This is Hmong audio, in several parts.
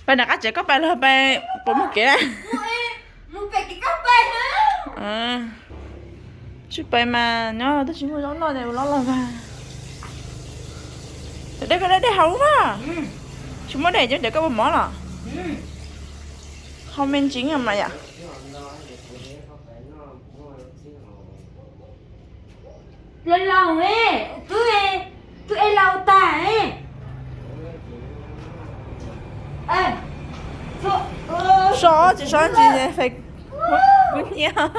Pais nram qab tsev koj pais los pais puas muaj kev? Tsis pais mas nyob twb tsis muaj zaub noj ces ua los los vag. Dej koj dej haus mas. Tsis muaj dej coj cov koj ua mov los. Haus me ntsis mas yom. Laus laus, twb, twb es laus tas. So tsis so ntsis fais kuv nyiam.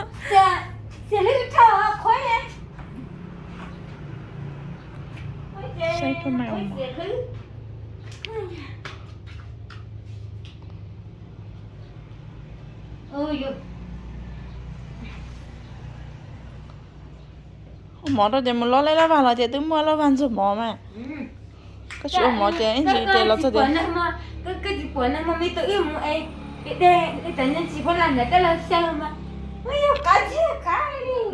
Saib poj mas ua mov. Ua mov rau ces mus lov leb laj vag los ces twb muaj laj vag ntxuag mov mas. Koj tsis ua mov ces ib ntsis ces los txog tias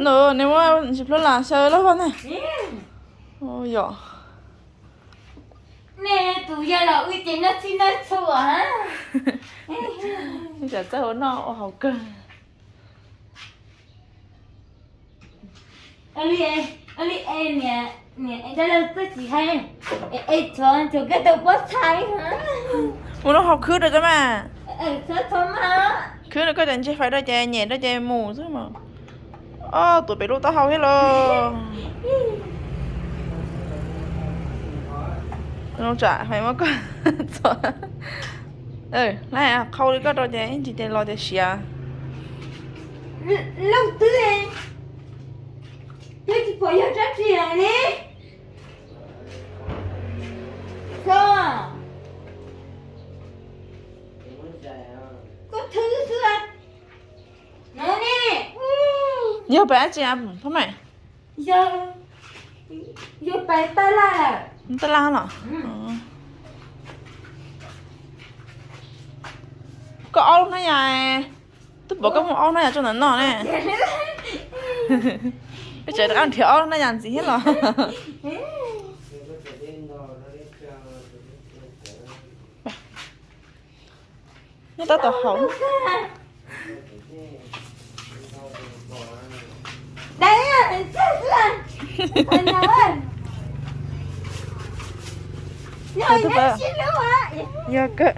nws muab ntsis plhuav las xyaw laj vag na. Yom. Nej tus yawg los wb ces noj txhij noj txhua. Tsam txawj ua noj ua haus kawg. Li, li niam dab laug txawj tsis hais, es tshuav tshuav koj tau pob txha li. Ua noj haus khwb rau cov mas. Khwb rau koj cov ntsis fais rau ces nyem rau ces mus xwb mas. Ob tuam pem lub taub hau thiab los. Tsam hais muab koj txog. Qhau li koj rau ces ib ntsis ces los ces siav. Leej twg, twb tsis pom yog rab riam li. Koj thwb xwb. Yog pais dab tsi Phab Maj? Yog pais taj laj lawm. Taj laj los? Koj ob lub hnab yas, twb pom koj muaj ob hnab yas tso ntawm no ne. Peb tseem rov qab nrhiav ob lub hnab yas ntxiv thiab los. Nyob tab tom haus. Yog kawg.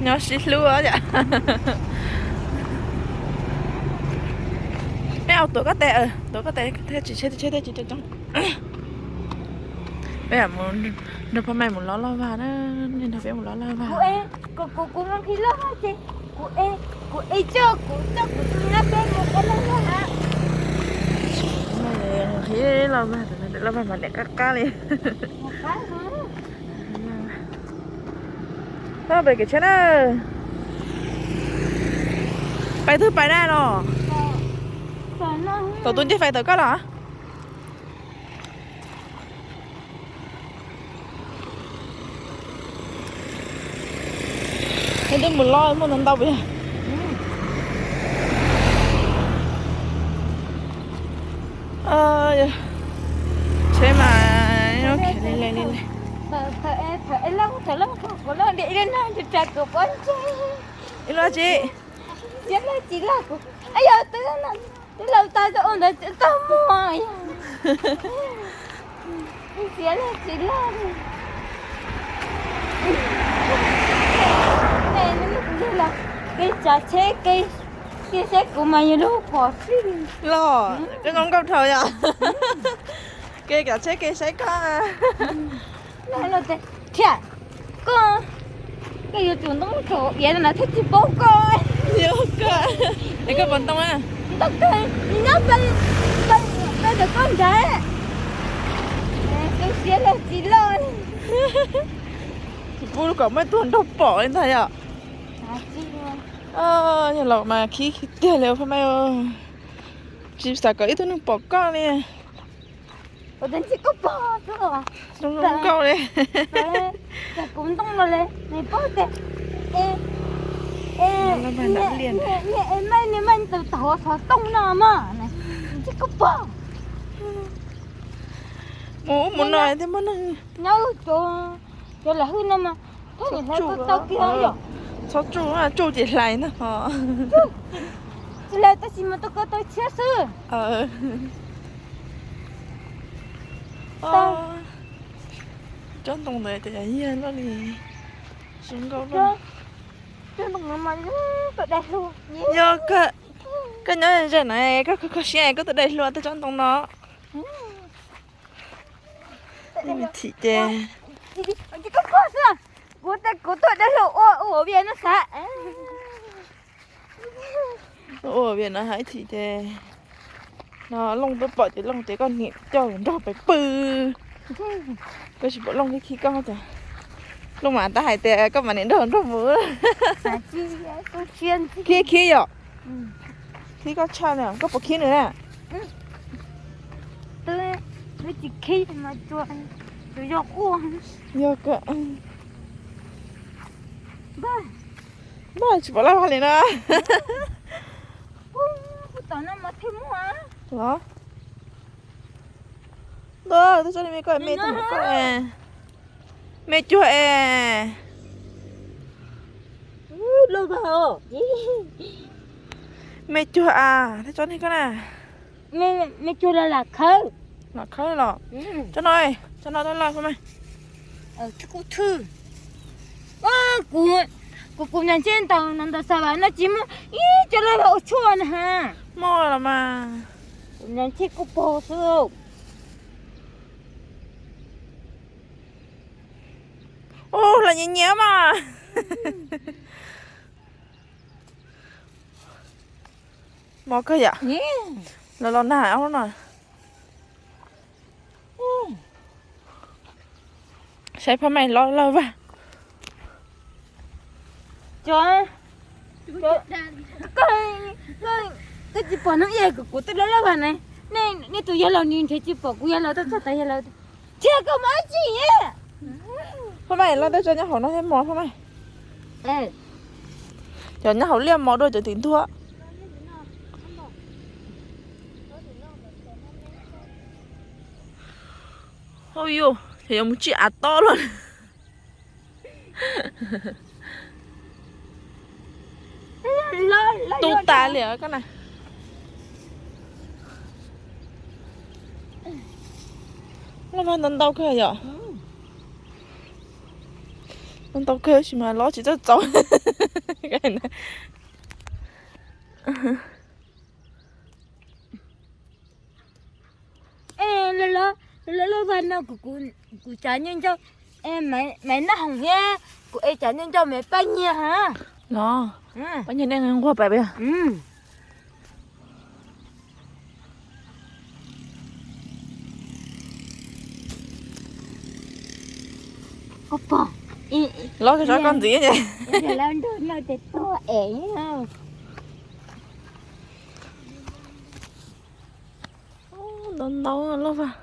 Nyob sib hlub yom. Peb au tuav koj tes, tuav koj tes thiaj tsis tsheb tsheb thiaj tsis coob coob. Peb nrog Phab Maj mus lov laj vag na, nej nrog peb mus lov laj vag. Kuv, kuv, kuv mus khi laj vag ces kuv, kuv coj, kuv coj kuv tus nyab peb mus lov laj vag. Khi laj vag, laj vag mas niam qab qab li. Peb pem kev tsheb na. Pais twg pais na los? Tom tus ncej fais tawm koj los? Twb mus lov muaj ntau ntau puas yog? Tsheb mas li le li le. Ib lub tsi, tsis laj, twb laus tas ua ntawd tsis tau muag. Txiav laj tsis laj li. Kev tsav tsheb, kev saib kuv mas yus lub pom xwb. Los, koj zoo nkauj dhau yom. Kev tsav tsheb kev saib koj. Thiab, koj, koj yuav tsum ntoo tso iav na thiaj tsis paub koj. Yog koj, es koj puas ntoo na? Ntoo kawg, nyob pem, pem ntawm koj nrad. Koj siab laj tsis loj. Tsis pub kom muaj ib tug nraug pom li ntag yom. Yog los mas khib tiag li Phab Maj. Tsis xav kom ib tug neeg pom koj li. Zoo nkauj li. Kuv ntoo los li nws paub tias niag es maj niag maj tus tau xov tooj no mas tsis koj pom. Mus ub mus no thiaj muaj neeg nyob rau Cov lam hwj no mas, thaum nim hlais tau kiag yom. Txhob tsuj, tsuj ces hlais na ho. Tsis hlais tab sis mas tau ko taw tshiab xwb. Tsob ntoo ntawd ces yog yag loj li, zoo nkauj loj. Yog koj nyob ze no koj kho kho siab koj tus dais hluas tej tsob ntoo no. Thim ces kuv, kuv tuaj dais hluas ua ua vias no xav. Ua vias no hais thim ces no Looj twb pom ces Looj tias koj niam coj nrog pem pw. Koj tsis pom Looj khib khib koj cas. Looj mas tab hais tias koj mas niam nrog nrog mus. Khib khib yom. Khib koj tshaj li koj puas khib nws na? Yog koj, npaj tsis pom laj vaj li na. Los, ntuj, twb tsob li me koj me tag koj, me cuag es. Me cuag a, tej tsob ni koj na. Me cuag los lam khawb. Lam khawb los. Tsob no, tsob no loj loj koj mas. Kuv, kuv, kuv nyas ntshe ntawm no ntawm Xav Vam no tsis muaj ib co loj loj ua tshuaj na ha. Muaj los mas. Kuv nyas ntshe kuj pog xwb. Ub, los nyias nyias mas. Mos kawg yam. Los los nag ob lub no. Saib phab maj loj loj vag. Koj tsis pom hnub ib kuv twb loj loj vag ne. Nej tus yawg laus nws nrhiav tsis pom kuv yawg laus tuaj txog tas yawg laus. Thiab koj muaj dab tsi? Phab maj loj tej tsob nyob hauv no thiab mos phab maj. Cov nyob hauv liaj mos dua cov tim ntuag. Hauj yus, cov yuav mus tsij av tob los. Tu tas li koj na. Loj vag ntau ntau kawg yom. Ntau ntau kawg tab sis mas lob tsis txawj txaus. Loj loj vag no kuv tsav nyob ncauj, Maiv Naj Hoom thiab kuv es tsav nyob ncauj Maiv Paj Nyiag ha. Los, Paj Nyiag nej nquag pais peb. Lob koj tsob koj ntxiv. Ntau ntau loj vag.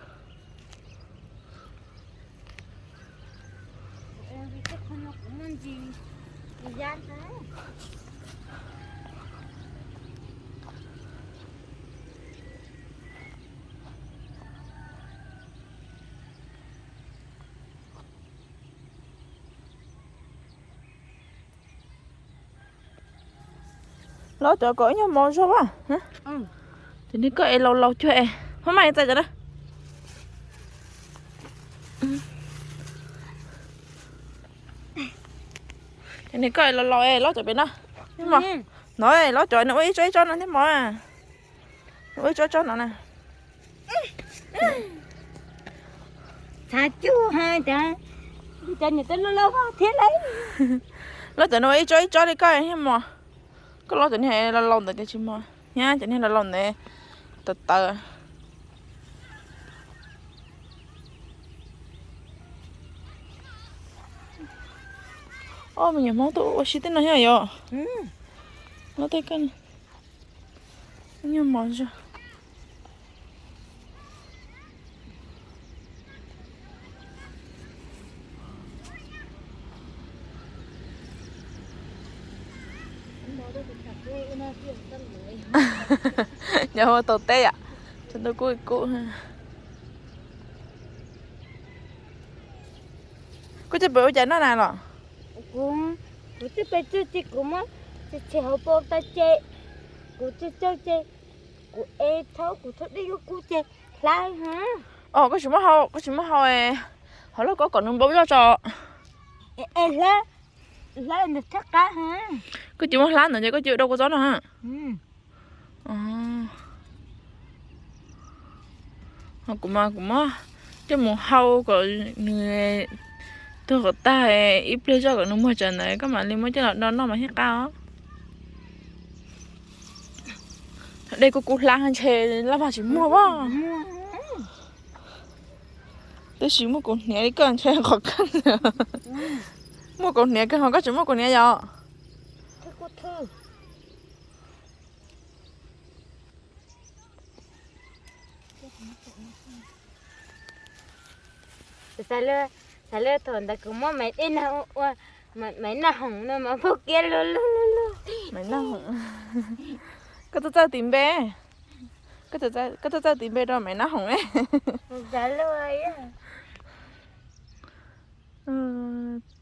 Lob cov kom ib nyuag mos zog a. Ces nej koj es laus laus cuag es, phab maj txais cov na. Ces nej koj es laus laus es lob cov pem no. No, lob cov nws ua ib tsob ib tsob no thiab mos. Nws ua ib tsob tsob no na. Txhav cuag ha, cov niam tub loj loj vag thiab lauj. Lob cov nws ua ib tsob ib tsob li koj thiab mos. Koj lob cov niag laus laus ntawd ces tsis mos, nyab cov niag laus laus ntawd tawv tawv. Ob, me nyuam Hmoob tuaj ua si tej no yog yom. Lob tej koj, nyuag mos zog. Nyob hauv tau teb yom, tsaus ntuj kub kub. Koj twb pais ua cas noj na los? Kuv, kuv twb pais txog ces kuv muab tseg hauv paus tas ces kuv txog txog ces kuv ev thaub kuv thaub dej kub ces hlab. Os, koj tsis muab hau, koj tsis muab hau hauv lauj kaub kom nws npau zoj tso. Hlab, hlab nws thab qab. Koj tsis muab hlab ntawd ces koj cia li rau kua txob no. Kuv mas kuv muab coj mus hau kom nws tuag kom tag ib pliag zoj kom nws muag tsawv ntawd koj mam li muab coj los do noj mas thiaj qab os. Dej kub kub hlab ntshe laj vag tsis muag as. Tab sis muaj kaus hniav li koj ntshe qhov kawg. Muaj kaus hniav kawg ho koj tsis muaj kaus hniav yom? Xav li thaum ntawd kuv muab maiv dej nag ua, maiv nag hoom no mas pub kiab luag luag luag luag. Koj txawj txawj tis npe, koj txawj txawj tis npe rau maiv nab hoom.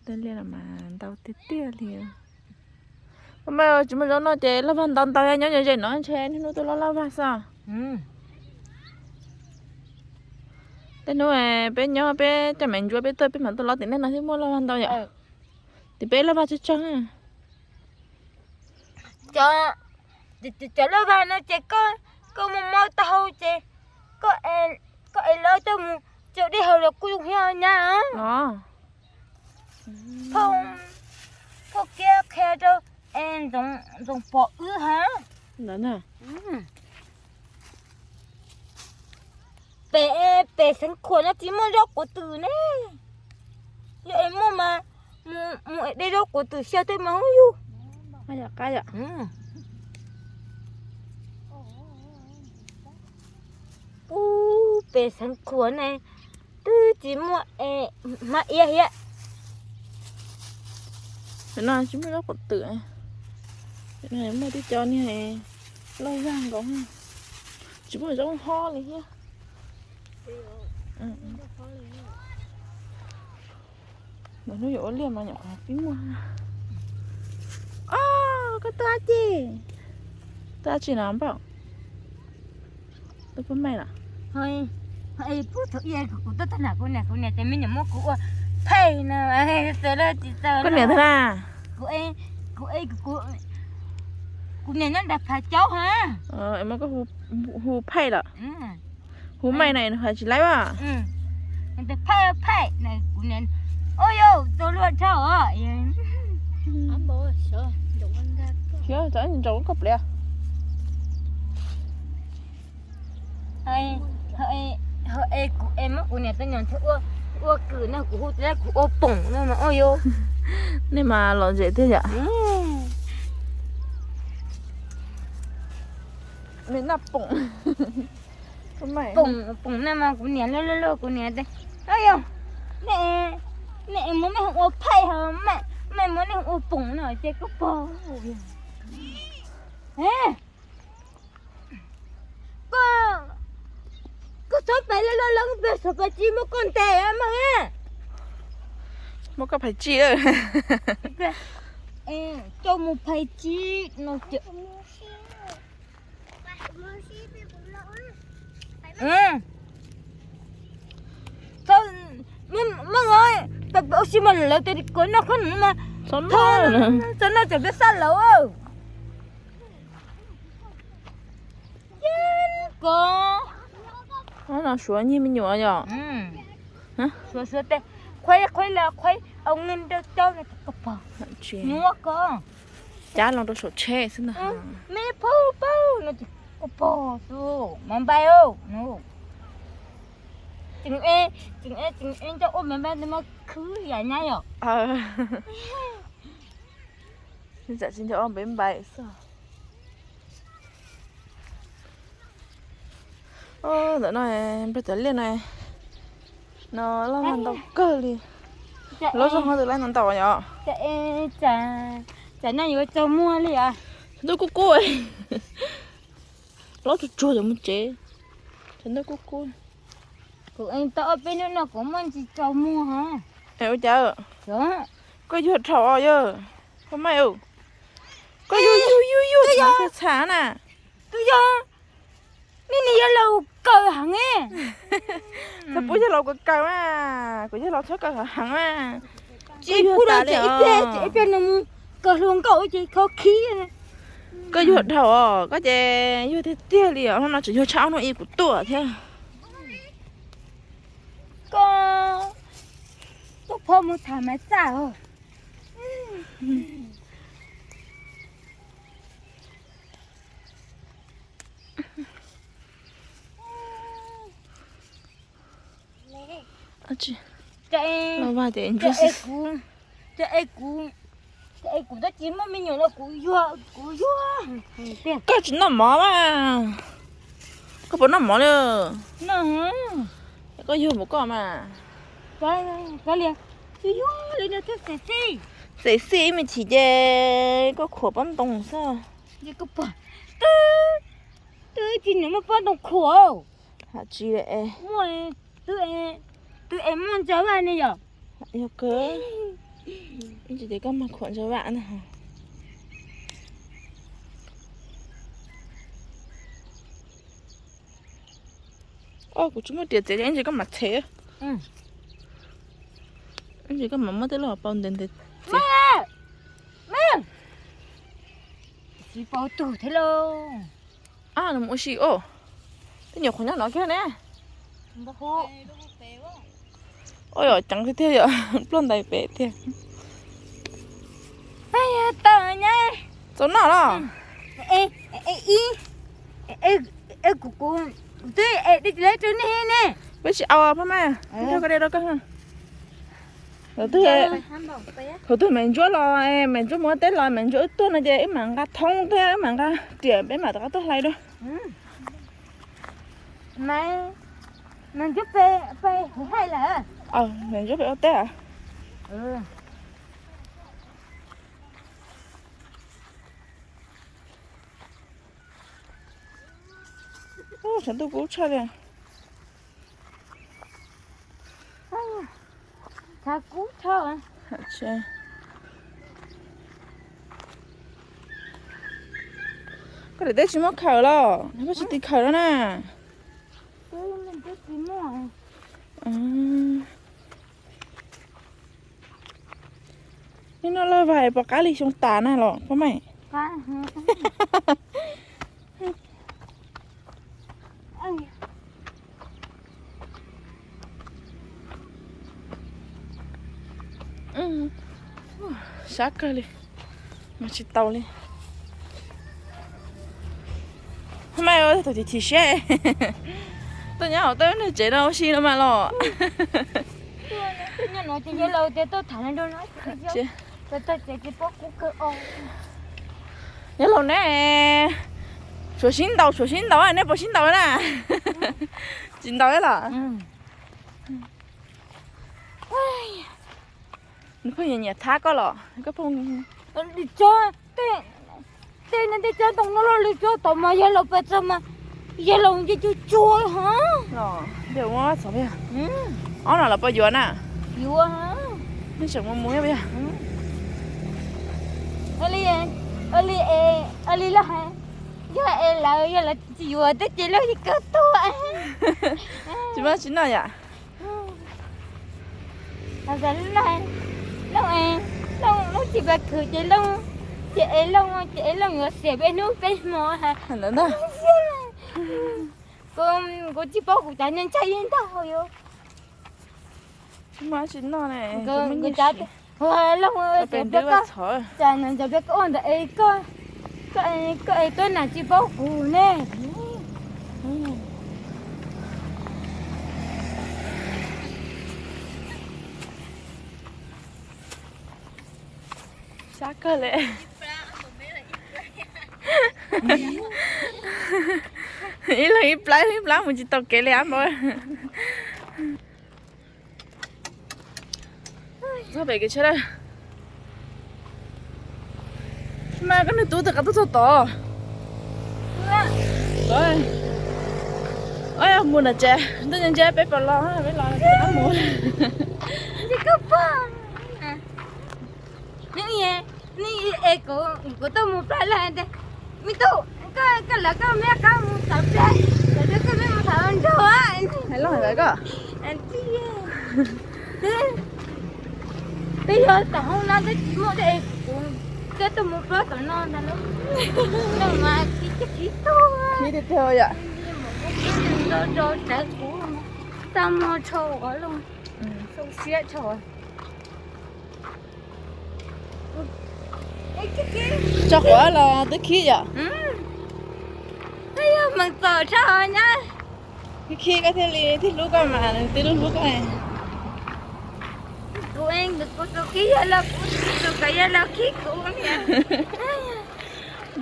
Tej liaj no mas ntau tiag tiag li. Paj Maj, tsis muaj zaub noj ces laj vag ntau ntau nyob ze no ntshe niaj hnub tuaj lob laj vag xwb. Tej hnub peb nyob peb coj maiv ntsuav peb tuaj peb mam tuaj lob tim nej no thiaj muaj laj vag ntau yom. Tim peb laj vag tsawg tsawg. Cov laj vag no ces koj mus muab tau hau ces koj ev los coj mus tso dej haus los kuj zoo thiab nyab. Phauj kiab qhia rau Ntxoov Pov wb hab. Pem, pem Xeev Khuam no tsis muaj zaub quav twm ne. Yog es muaj mas mus es de zaub quav twm xyaw tej mas hub yug. Ub, pem Xeev Khuam ne twb tsis muaj hmab iab thiab. Cov no tsis muaj zaub quav twm, muaj tib co niag loj zag nkaus, tsis muaj zaub hob li thiab. Ntawm hnub yuav ua liaj mas nyuam qhuav pib muaj. Os, koj tuaj dab tsi? Tuaj dab tsi no npauj? Tuaj pub maij los? Kuv tuaj tag nrho kuv niam, kuv niam ces me nyuam muab kuv ua phaij no. Koj niam tag na? Kuv, kuv, kuv niam nyob nram Phav Caub ha. Muab koj hu phaij los? Hu maij no nws hais tsis laib as. Phaij, phaij, kuv niam, ua yau txaus luag dhau os. Xyov txawm ntsaum koj pliav. Ho es kuv es muab kuv niam tus nyuam ntxhais ua kwm no kuv hu tias kuv ua poom no mas ua yau. Nej mas lom zem tiag yom. Me naj poom. Poom, poom no mas kuv niam luag luag luag kuv niam tias, yog, nej muab nej hu ua phaij ho, maj muab nej hu ua poom no ces koj pog. Koj txhob pais lawm, lawv pais xyov pais tsis muab koj ntes mas. Muab koj phais tsis lawm. Coj mus phais tsis no ces. Maj, pais ua si mas lawv tias kuv noj khob noom mas txhob noj, txhob noj cov peb xaj lawv. Ko, no suav nyiag me nyuam yom. Suav suav tes, qhuaib qhuaib los qhuaib au nge rau coj, muab ko cab loo rau saum tsheb xwb ntag. Me phob pab no ces ko pog xwb mas npai. Tseem e, tseem e, tseem e nco ua me npai ntawd mas khwv yam nyab yom. Tsam tsis nco ua me npai xwb. Ntawm no, npawg Tuam Liaj no, no laj lag ntau kawg li. Lub zog no twb laj ntau ntau yom. Tsam no yuav tsaus muag li os. Tshav ntuj kub kub. Lob tsuag tsuag cov mus tsev. Tshav ntuj kub kub. Kuv ev tau ob peb hnub no kuv muaj ntsis tsaus muag os. Ua cas koj yuag dhau os yawg? Paj Maj, koj yuag yuag yuag yuag txhav txhav na. Twb yog nej niag yawg laus kawg heev. Txhob pub yawg laus kawg kawg mas, kuv yawg laus txhob kawg heev mas. Tsis pub los ces ib pliag ces ib pliag nws mus kawg hluas nkauj ces kho khib. Koj yuag dhau os, koj ces yuag tiag tiag li os, hnub no tseem yuag tshaj ob hnub ib kuv tuaj thiab. Koj tuaj phob mus tham mas txaj os. Kuv, kuv tab tsis muaj me nyuam los kuv yuag, kuv yuag. Koj tsis noj mov mas, koj puas noj mov li? Koj yuag npaum koj mas. Xim xim ib me chim ces koj khuam pob ntoo xwb. Twb tsis nyiam muaj pob ntoo khuam. Ham tsis, twb es muaj ntsa vaj ne yom. Yog kawg, tsis tias koj mag khuam ntsa vaj na. Kuv tsis muaj riam txiav, ib ntsis koj mam txhev. Ib ntsis koj mam muab tej lub hauv paus ntev ntev txiav. Tsis paub tug thiab lauj. Nws mus ua si os. Tej nyuam qhuav nyob no kiag ne. Ua yom, ceev tiag tiag yom, ploj ntais pem tiag. Txaus noj los? Kuv, kuv twb es dej tsis lawv rau nej ne. Peb tsis au Phaj Maj, rau koj de rau koj. Thaum twg Maiv Ntsuab los, Maiv Ntsuab mus ua teb los Maiv Ntsuab wb tuaj no ces wb mam nqa thoob thiab wb mam nqa riam peb mam rov qab tuaj hlais dua. Maiv Ntsuab pem ua teb. Tshav ntuj kub tshaj li. Koj daim teb tsis muab khaws los? Koj tsis tiv khaws los na? Hnub no lawv vais pom qab li xyoo tas na los Phaj Maj? Sab kawg li, mus tsis tau li. Phaj Maj ua tus chim chim siab, tuaj nyob hauv teb nws tsev no ua si no mas los. Nyob laus ne, tshuav sib ntaus, tshuav sib ntaus, nej puas sib ntaus na? Tsis ntaus los? Nws pheej nyiam nyiam thab koj los? Tej no tej tsob ntoo no loj li tsob tod mas yawg laus pes txog mas yawg laus nce cua cua hov. Ob no los puas yuav na? Yuav. Nej tseem mus mus ib yam. Ua li lawv hais, yog es lawv, yog lawv tsis yuav tej ces lawv yeej kawg tuag. Tsis muaj tsis noj yam. Looj, looj, looj tsis pab khwv ces looj, ces es looj, ces es looj yuav xiam peb hnub peb hmo. Ntawd ntag. Kuv tsis paub kuv cov niag ntxhais yeej ntag hauv yuav. Tsis muaj tsis noj ne. Looj, cas peb ua ntawd es koj, koj es tuab nam tsis paub kuv ne. Sab kawg li. Ib leeg ib plab, ib plab mus tsis tau kev li ab npau. Txog pem kev tsheb lawm. Mas koj nws tub twb qab tuaj txog tod. Mus na tsev, ntuj ntse ntse peb puas los, peb los mus. Koj pog, neb, neb es kuv, kuv tuaj mus plag lawm tias, me tub, koj, koj lawv koj me qab mus txawv plag, lawv koj me mus txawv nraug. Hais loj lawm koj. Twb yog tom hoob no twb tsis muaj dab es kuv twb tuaj mus plob tom no ntag lauj. No mas khib, khib tuag. Khib tiag tiag yom. Rau rawv kuv txaj muag rho ua luaj, xaus siab rho. Tso quav los twb khib yom. Yog meem txom tshaj nyab. Khib khib koj thiaj li thiaj hlub koj mas nws twb hlub hlub koj. Kuv, kuv tus khib yog los kuv tus kom yog los khib kuv.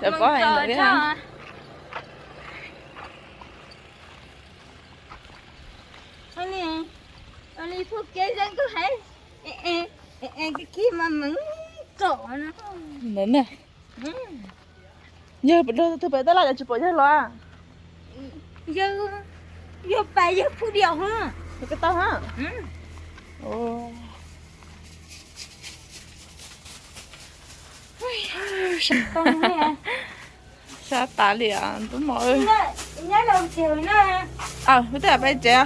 Cov pob hais ntawd thiab. Li, li phuj kev zeeb koj hais, khib mas meem txom no. Ntawd na. Yog tus pem tab laj tsis pom yawg los? Yog, yog pais yog phuj diam hos. Yog koj tau hos. Sab tas li tub mom. Peb twb pais tsev.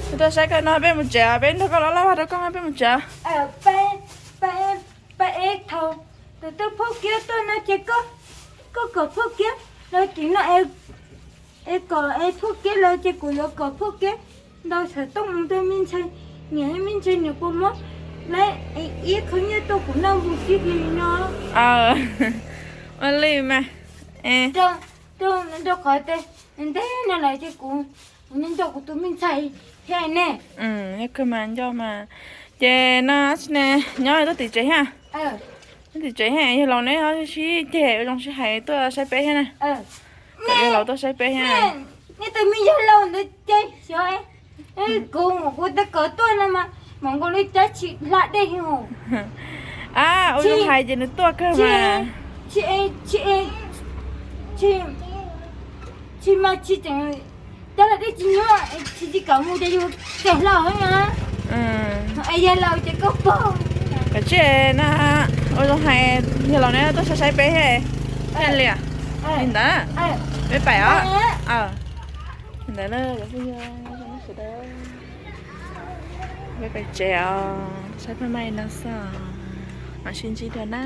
Tus tuaj saib koj no peb mus tsev, peb nrog koj los laj vaj rau koj peb mus tsev. Peb, peb, peb, thaum tus tub phauj kiab tuaj no ces koj, koj kom phauj kiab los tim no es, es kom es phauj kiab los ces kuv yuav kom phauj kiab ntaus xov tooj mus rau me ntxhais, niam me ntxhais nws puas muab lawv ib qho nyiaj tuaj kuv noj mus xwb li no. Ua li mas. Rau qhov tias ntev no lawm ces kuv, kuv nyob nco kuv tus me ntxhais thiab ne. Yog kawg mas nco mas. Ces no tsis ne, nyob tuaj tim tsev thiab. Tuaj tim tsev thiab, yawg laus neb ho sib ceg ua zoo sib hais tuaj saib peb thiab na. Kom yawg laus tuaj saib peb thiab. Nej tus me yawg laus ntawd ces xyov kuv, kuv tab kom tuaj no mas mam nkaus li cab tsis hla dej. A, ua zoo hais ces nws tuaj kawg mas. Tsis, tsis, tsis, tsis mas tsis tseem cab hla dej tsis nyuaj, tsis, tsis kam mus ces yus txawm hlau na. Es yawg laus ces koj pog. Kav tsij na, ua zoo hais yawg laus neb tuaj saib saib peb thiab. Li ntawd, peb pais os. Ntawd na, peb pais tsev os, saib phaj maj no xwb, mam sib ntsib dua na.